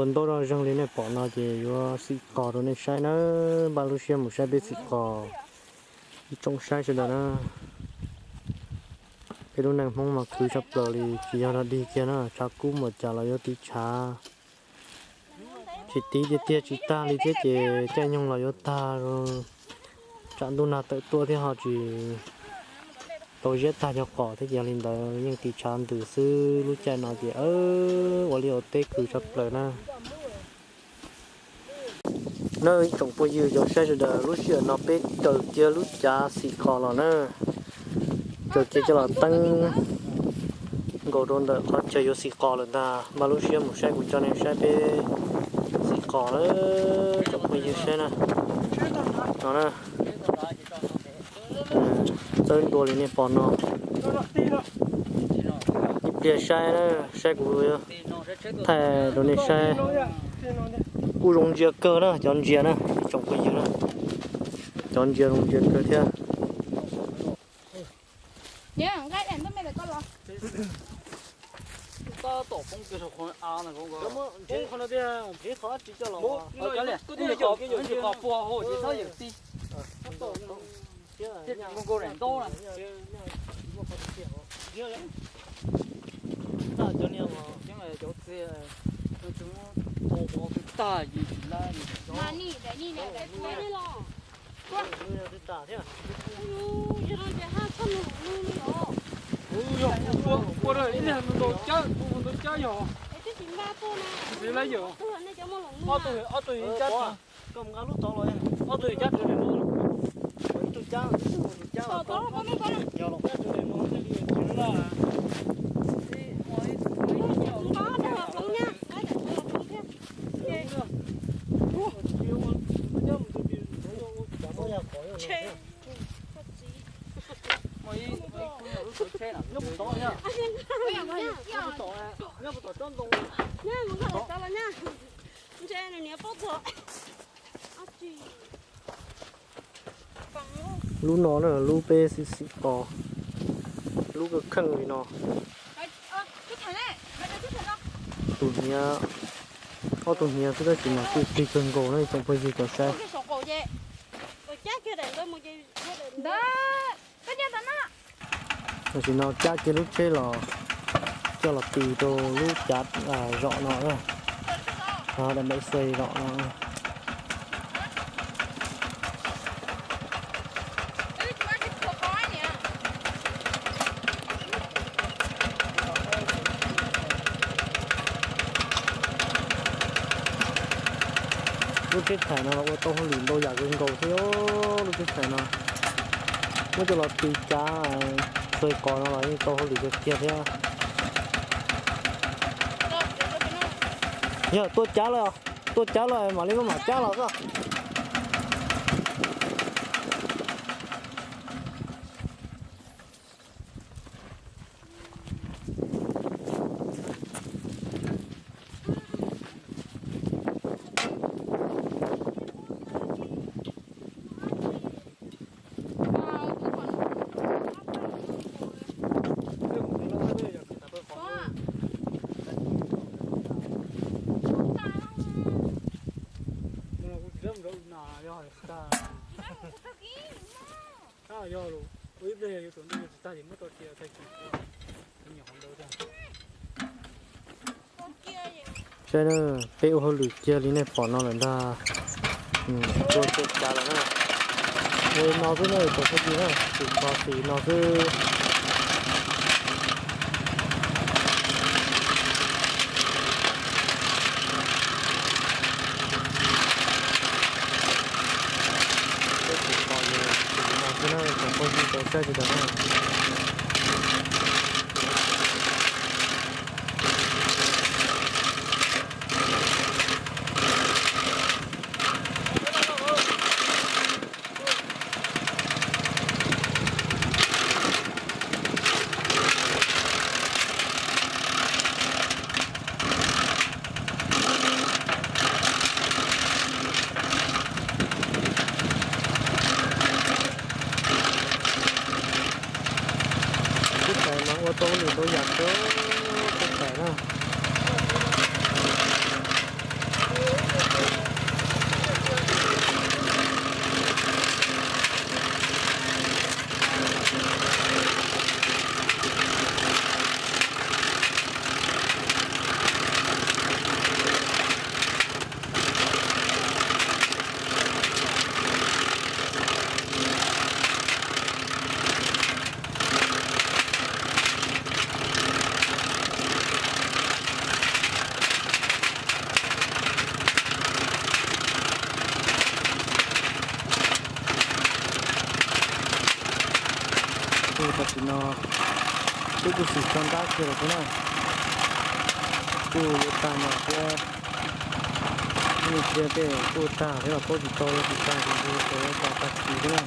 Ntau ntau zog li nej pom no ces yuav xim qos rau nej saib na, npaj lub siab mus saib peb xim qos. Ib tsoom saib sawv daws na, peb lub neej Hmoob mas khwv tshaj plaws li, tsis yog dog dig kiag na, tshav kub npaum cas los yuav tiv tshav. Tsis tiv tiag tiag tsis tag li thiab ces caij nyoog los yuav tag, tsam ntuj nag tawm tuaj thiab ho tsis tau ziab tag cov qos thiab ces yog li ntawd yeej tiv tshav ntws xwb. Lub caij no ces ua liaj ua teb khwv tshaj plaws na. Na ib tsoom phooj ywg cov saib sawv daws, lub sij hawm no peb raws kiag lub cav xim qos los na, raws kiag coj los teeb nkaus rau ntawm qhov chaw yuav xim qos lawm ntag. Npaj lub siab mus saib, kuv coj nej saib peb xim qos na, tsoom phooj ywg saib na. No na, txawb ntua li nej pom no. Ib pliag saib na, saib kuv thaij rau nej saib. Kuj zoo ntsia kawg na, cov ntsia na, ib tsoom phooj ywg na, cov ntsia zoo ntsia kawg thiab. Ua ib leeg ntau cab, ntau cab yog. Ntxiv lawm yawm. Ob tug, ob tug cab, koj mus nqa lub tod los, ob tug cab rau daim no, ib tug cab, ib tug cab los, yog los cab rau daim no thiaj li tsis laj. Lub no na, lub peb xim xim qos, lub kheej li no. Tus hniav, ob tug hniav xwb tab sis mas kuj plig kawg nkaus na ib tsoom phooj ywg cov saib. Tam sim no cab kiag lub tsheb los coj los tis rau lub cav zom no, daim npaim xes zom no. Lub tsheb thaim no los ua tau hauj lwm ntau yam kawg nkaus thiab. Lub tsheb thaim no muab coj los tis cav xes qos no los yeej tau hauj lwm kawg kiag thiab. Yog tuaj cav lawm, tuaj cav lawm mam li muab mam cab los xwb. Saib na, peb ua hauj lwm kiag li nej pom no lawm ntag. Tua kiag cav lawm na. Ua no xwb na, tsoom phooj ywg na, tsis txog xis no xwb. Peb tsis txog xis no xwb na, tsoom phooj ywg tau saib sawv daws na. Tsheb thaim mas ua tau lwm ntau yam kawg, tsheb thaim na. Tam sim no twb kuj xim tso ntab kiag lawm thiab na, kuj yuav tag no thiab. Ib pliag tej kuj tag thiab los paub tsis tau, yuav tsis tag ces ntshe yuav tau tag kis thiab na.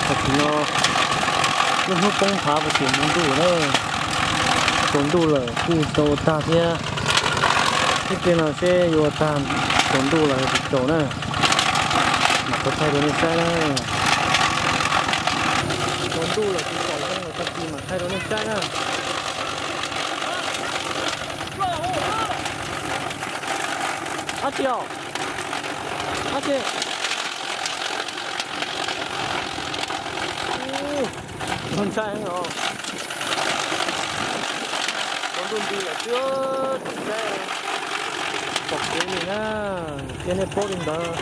Tam sim no lub hnub poob phav puag tim hmo ntuj na, tsaus ntuj lawm kuj tsis tau ua tag thiab. Ib pliag no seb yuav ua tag, tsaus ntuj lawm tsis tsaus na, mam tau thaij rau nej saib na. Tsaus ntuj lawm tsis tsaus zoo lawm, tag kis mam thaij rau nej saib na. Ab tsi os, ab tsi, ntshai heev os. Tsaus ntuj nti lawm xwb tsis saib pom kev li na, cia nej paub li ntawd.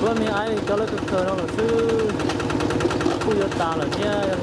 Tuab me aib cov lawv kawg kawg no lawm xwb, kuj yuav tas lawm thiab.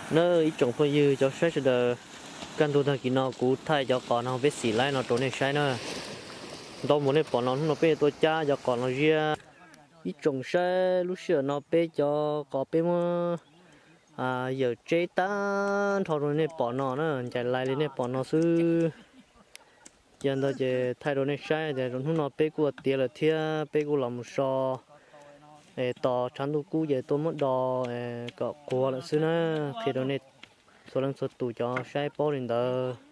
Na ib tsoom phooj ywg cov saib sawv daws, kaj ntug tag kis no kuv thaij cov qos no peb xim laib no rau nej saib na. Ntau npaum nej pom no, hnub no peb tuaj cab cov qos no ziab. Ib tsoom saib, lub sij hawm no peb cov qos peb muab yawm tseb tag nrho rau nej pom no na, ncaim lais li nej pom no xwb. Cia ntawd ces thaij rau nej saib tias hnub no peb kuj ua tiav lawm thiab peb kuj los mus so es tos tshav ntuj kub ces tuaj muab do kom quag lawm xwb na. Qhia rau nej txhua leej txhua tus cov saib paub li ntawd.